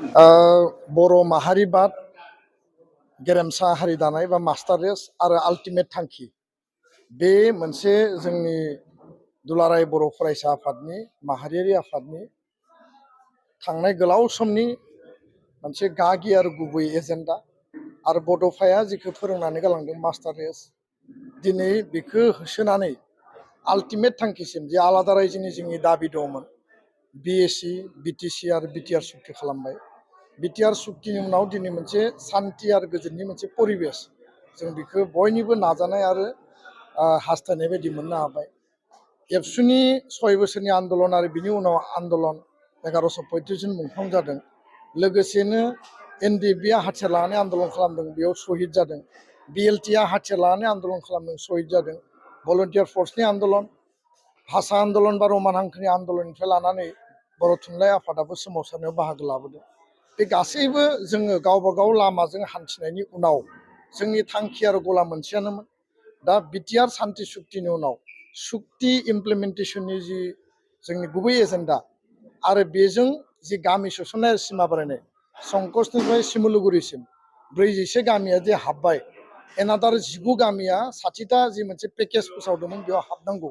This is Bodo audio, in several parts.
बर' माहारिबाद गेरेमसा हारि दानाय बा मास्टार रेस आरो आल्टिमेट थांखि बे मोनसे जोंनि दुलाराय बर' फरायसा आफादनि माहारियारि आफादनि थांनाय गोलाव समनि मोनसे गागि आरो गुबै एजेन्डा आरो बड'फाया जिखौ फोरोंनानै गालांदों मास्टार रेस दिनै बेखौ होसोनानै आल्टिमेट थांखिसिम जे आलादा रायजोनि जोंनि दाबि दंमोन बिएसि बिटिसि आरो बिटिआर सुक्ति खालामबाय बिटिआर सुक्तिनि उनाव दिनै मोनसे सान्थि आरो गोजोननि मोनसे परिबेस जों बेखौ बयनिबो नाजानाय आरो हास्थायनाय बायदि मोननो हाबाय एबसुनि 6 बोसोरनि आन्दलन आरो बिनि उनाव आन्दलन 1135 जन मुंख्लं जादों लोगोसेनो एन.ड हाथियार लानानै आन्दलन खालामदों बेयाव शहीद जादों एल.ट हाथियार लानानै आन्दलन खालामदों शहीद जादों भलन्टियार फर्सनि आन्दलन भाषा आन्दलन बा रमान हांखोनि आन्दलननिफ्राय लानानै बर' थुनलाइ आफादाबो सोमावसारनायाव बाहागो लाबोदों बे गासैबो जोङो गावबा गाव लामाजों हान्थिनायनि उनाव जोंनि थांखि आरो गला मोनसेयानोमोन दा बिटिआर सान्थि सुक्तिनि उनाव सुक्ति इमप्लिमेन्टेसननि जि जोंनि गुबै एजेन्डा आरो बेजों जि गामि सोसननाय सिमा बारायनाय संकसनिफ्राय सिमुलुगुरिसिम 41 गामिया जे हाबबाय एनादार 19 गामिया 60टा जि मोनसे पेकेज फोसावदोंमोन बेयाव हाबनांगौ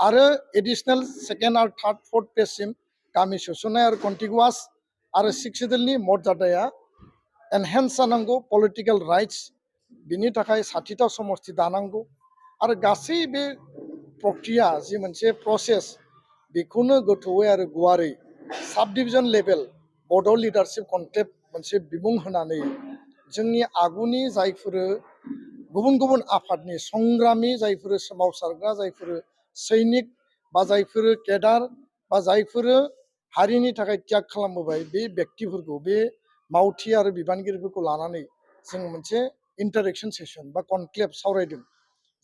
आरो एडिशनेल सेकेन्ड आरो थार्ड फोर्थ पेजसिम गामि सोसननाय आरो कन्टिगुवास आरो 6 सिडुलनि मर्यादाया एनहेन्स जानांगौ पलिटिकेल राइट्स बिनि थाखाय 60टा समस्ति दानांगौ आरो गासै बे प्रक्रिया जि मोनसे प्रसेस बेखौनो गोथौवै आरो गुवारै साब डिभिजन लेभेल बड' लिडारशिप कनक्लेभ मोनसे बिमुं होनानै जोंनि आगुनि जायफोर गुबुन गुबुन आफादनि संग्रामि जायफोर सोमावसारग्रा जायफोर सैनिक बा जायफोर केडार बा जायफोर हारिनि थाखाय त्याग खालामबोबाय बे व्यक्तिफोरखौ बे मावथि आरो बिबानगिरिफोरखौ लानानै जों मोनसे इन्टारेक्शन सेसन बा कनक्लेभ सावरायदों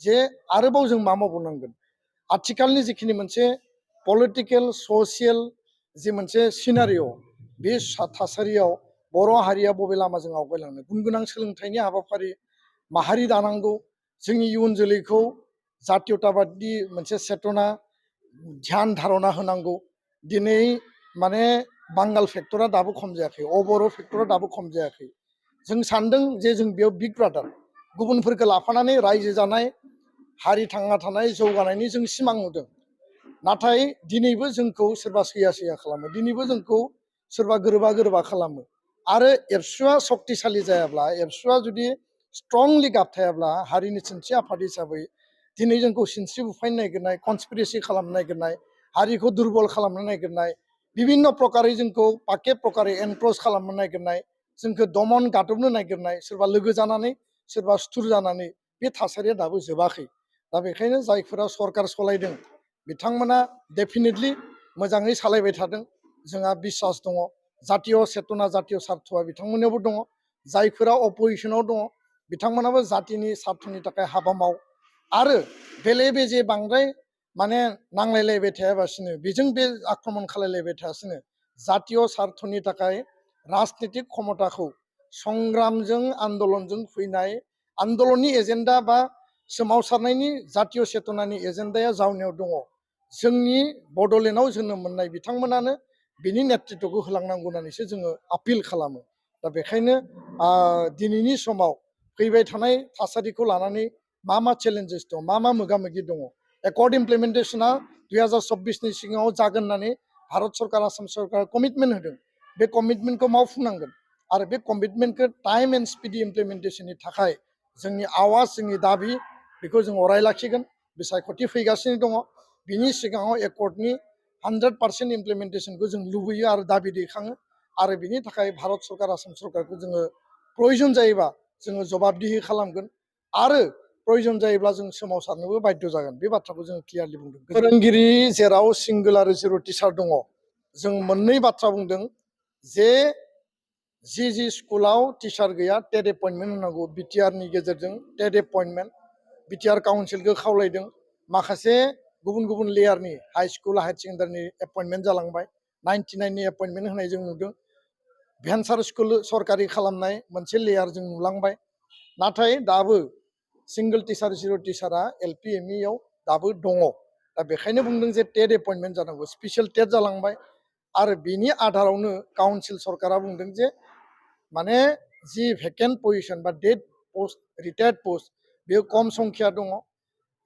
जे आरोबाव जों मा मावबावनांगोन आथिखालनि जिखिनि मोनसे पलिटिकेल ससियेल जि मोनसे सिनारिय' बे थासारियाव बर' हारिया बबे लामाजों आवगायलांनो गुन गोनां सोलोंथाइनि हाबाफारि माहारि दानांगौ जोंनि इयुन जोलैखौ जातीयताबादनि मोनसे चेतना ध्यान धारणा होनांगौ दिनै माने बांगाल फेक्टरा दाबो खम जायाखै अबर' फेक्टरा दाबो खम जायाखै जों सानदों जे जों बेयाव बिग ब्रादार गुबुनफोरखौ लाफानानै रायजो जानाय हारि थांना थानाय जौगानायनि जों सिमां नुदों नाथाय दिनैबो जोंखौ सोरबा सैया सैया खालामो दिनैबो जोंखौ सोरबा गोरोबा खालामो आरो एबसुआ शक्तिशालि जायाब्ला एबसुआ जुदि स्ट्रंलि गाबथायाब्ला हारिनि सिनस्रि आफाद हिसाबै दिनै जोंखौ सिनस्रि बुफायनो नागिरनाय कनस्पिरेसि खालामनो नागिरनाय हारिखौ दुर्बल खालामनो नागिरनाय बिभिन्न प्रकारै जोंखौ पाके प्रकारै एनक्ल'ज खालामनो नागिरनाय जोंखौ दमन गादबनो नागिरनाय सोरबा लोगो जानानै सोरबा सुथुर जानानै बे थासारिया दाबो जोबाखै दा बेखायनो जायफोरा सरकार सलायदों बिथांमोना डेफिनेटलि मोजाङै सालायबाय थादों जोंहा बिसास दङ जातीय चेतना जातीय सार्थआ बिथांमोननियावबो दङ जायफोरा अपजिसनाव दङ बिथांमोनाबो जातिनि सार्थनि थाखाय हाबा माव आरो बेले बेजे बांद्राय माने नांलायलायबाय थायाबासिनो बेजों बे आक्रमण खालायलायबाय थायासिनो जातीय सार्थनि थाखाय राजनितिक क्षमताखौ संग्रामजों आन्दलनजों फैनाय आन्दलननि एजेन्डा बा सोमावसारनायनि जातीय चेतनानि एजेन्डाया जावनायाव दङ जोंनि बड'लेण्डआव जोनोम मोननाय बिथांमोनानो बिनि नेतृत्वखौ होलांनांगौ होननानैसो जोङो आपिल खालामो दा बेखायनो दिनैनि समाव फैबाय थानाय थासारिखौ लानानै मा चेलेन्जेस दं मा मोगा मोगि दङ एकर्ड इमप्लिमेन्टेसना 2024नि सिगाङाव जागोन होननानै भारत सरकार आसाम सरकार कमिटमेन्ट होदों बे कमिटमेन्टखौ मावफुंनांगोन आरो बे कमिटमेन्टखौ टाइम एन्ड स्पिड इमप्लिमेन्टेसननि थाखाय जोंनि आवाज जोंनि दाबि बेखौ जों अराय लाखिगोन बिसायख'थि फैगासिनो दङ बिनि सिगाङाव एकर्डनि 100% इमप्लिमेन्टेसनखौ जों लुबैयो आरो दाबि दैखाङो आरो बिनि थाखाय भारत सरकार आसाम सरकारखौ जोङो प्रयजन जायोबा जोङो जबाबदिहि खालामगोन आरो प्रयजन जायोब्ला जों सोमावसारनोबो बाध्य जागोन बे बाथ्राखौ जों क्लियारलि बुंदों फोरोंगिरि जेराव सिंगोल आरो जिर' टिचार दङ जों मोननै बाथ्रा बुंदों जे जि स्कुलाव टिचार गैया टेट एपइन्टमेन्ट होनांगौ बिटिआरनि गेजेरजों टेट एपइन्टमेन्ट बिटिआर काउन्सिलखौ खावलायदों माखासे गुबुन गुबुन लेयारनि हाई स्कुल हायार सेकेन्डारिनि एपइन्टमेन्ट जालांबाय 99नि एपइन्टमेन्ट होनाय जों नुदों भेन्सार स्कुल सरकारि खालामनाय मोनसे लेयार जों नुलांबाय नाथाय दाबो सिंगल टिचार जिर' टिचारा एल.पि. एम.इ. आव दाबो दङ दा बेखायनो बुंदों जे टेट एपइन्टमेन्ट जानांगौ स्पेसियेल टेट जालांबाय आरो बिनि आधारावनो काउन्सिल सरकारा बुंदों जे माने जि भेकेन्ट पजिशन बा डेट पोस्ट रिटायार्ड पोस्ट बेयो खम संख्या दङ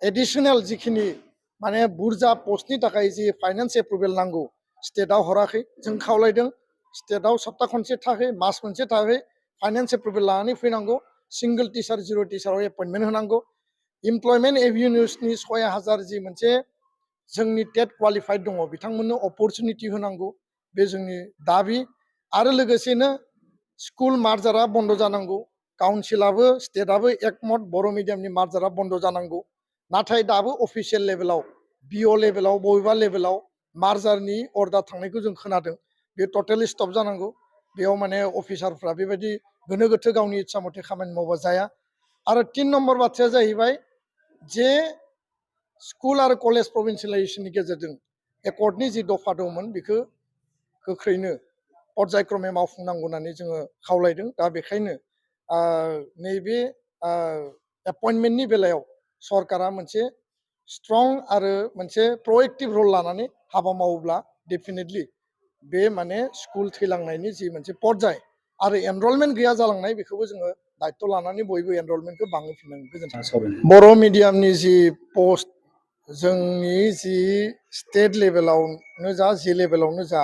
एडिशनेल जिखिनि माने बुरजा पस्टनि थाखाय जि फाइनान्स एप्रुभेल नांगौ स्टेटआव हराखै जों खावलायदों स्टेटआव सप्ता खनसे थाखै मास मोनसे थाखै फाइनान्स एप्रुभेल लानानै फैनांगौ सिंगल टिचार जिर' टिचाराव एपइन्टमेन्ट होनांगौ इमप्लयमेन्ट एभिनिउसनि 6000 जि मोनसे जोंनि टेट क्वालिफाइड दङ बिथांमोननो अपरचुनिटि होनांगौ बे जोंनि दाबि आरो लोगोसेनो स्कुल मार्जारा बन्द जानांगौ काउन्सिलाबो स्टेटआबो एकमत बर' मिडियामनि मार्जारा बन्द जानांगौ नाथाय दाबो अफिसियेल लेभेलाव बिअ लेभेलाव बबेबा लेभेलाव मार्जारनि अर्डार थांनायखौ जों खोनादों बे टटेलि स्टप जानांगौ बेयाव माने अफिसारफ्रा बेबायदि गोनो गोथो गावनि इच्छा मथे खामानि मावबा जाया आरो 3 नम्बर बाथ्राया जाहैबाय जे स्कुल आरो कलेज प्रभिन्सियेलाइजेसननि गेजेरजों एकर्डनि जि दफा दंमोन बेखौ गोख्रैनो पर्यायक्रमे मावफुंनांगौ होननानै जोङो खावलायदों दा बेखायनो नैबे एपइन्टमेन्टनि बेलायाव सरकारा मोनसे स्ट्रं आरो मोनसे प्रएक्टिभ रल लानानै हाबा मावोब्ला डेफिनेटलि बे माने स्कुल थैलांनायनि जि मोनसे पर्याय आरो एनरलमेन्ट गैया जालांनाय बेखौबो जोङो दायित्व लानानै बयबो एनरलमेन्टखौ बांहोफिननांगोन गोजोन्थों बर' मिडियामनि जि पस्ट जोंनि जि स्टेट लेभेलावनो जा जि लेभेलावनो जा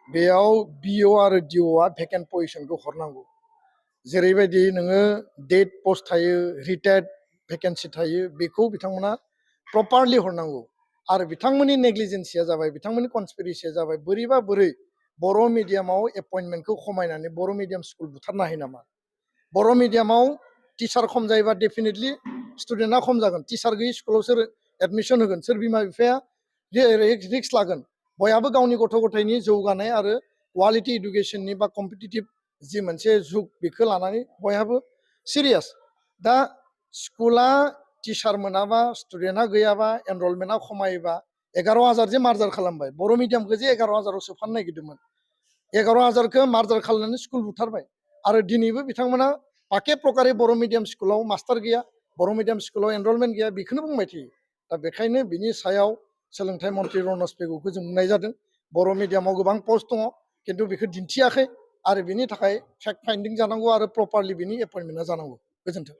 बेयाव बिअ आरो डिअआ भेकेन्ट पजिशनखौ हरनांगौ जेरैबायदि नोङो डेट पस्ट थायो रिटायार्ड भेकेन्सि थायो बेखौ बिथांमोना प्रपारलि हरनांगौ आरो बिथांमोननि नेग्लिजेन्सिया जाबाय बिथांमोननि कनस्पिरेसिया जाबाय बोरैबा बोरै बर' मिडियामाव एपइन्टमेन्टखौ खमायनानै बर' मिडियाम स्कुल बुथारनो हायो नामा बर' मिडियामाव टिचार खम जायोबा डेफिनेटलि स्टुडेन्टआ खम जागोन टिचार गैयि स्कुलाव सोर एडमिसन होगोन सोर बिमा बिफाया रिक्स लागोन बयहाबो गावनि गथ' गथायनि जौगानाय आरो क्वालिटि इडुकेसननि बा कम्पिटिटिभ जि मोनसे जुग बेखौ लानानै बयहाबो सिरियास दा स्कुला टिचार मोनाबा स्टुडेन्टआ गैयाबा एनरलमेन्टआ खमायोबा 11,000 जे मार्जार खालामबाय बर' मिडियामखौ जे 11,000आव सोफानो नागिरदोंमोन 11,000खौ मार्जार खालामनानै स्कुल बुथारबाय आरो दिनैबो बिथांमोना पाके प्रकारे बर' मिडियाम स्कुलाव मास्टार गैया बर' मिडियाम स्कुलाव एनरलमेन्ट गैया बेखौनो बुंबाय थायो दा बेखायनो बिनि सायाव सोलोंथाइ मन्थ्रि रनज पेगुखौ जों बुंनाय जादों बर' मिडियामाव गोबां पस्ट दङ खिन्थु बेखौ दिन्थियाखै आरो बिनि थाखाय फेक्ट फाइन्डिं जानांगौ आरो प्रपारलि बिनि एपइन्टमेन्टआ जानांगौ गोजोन्थों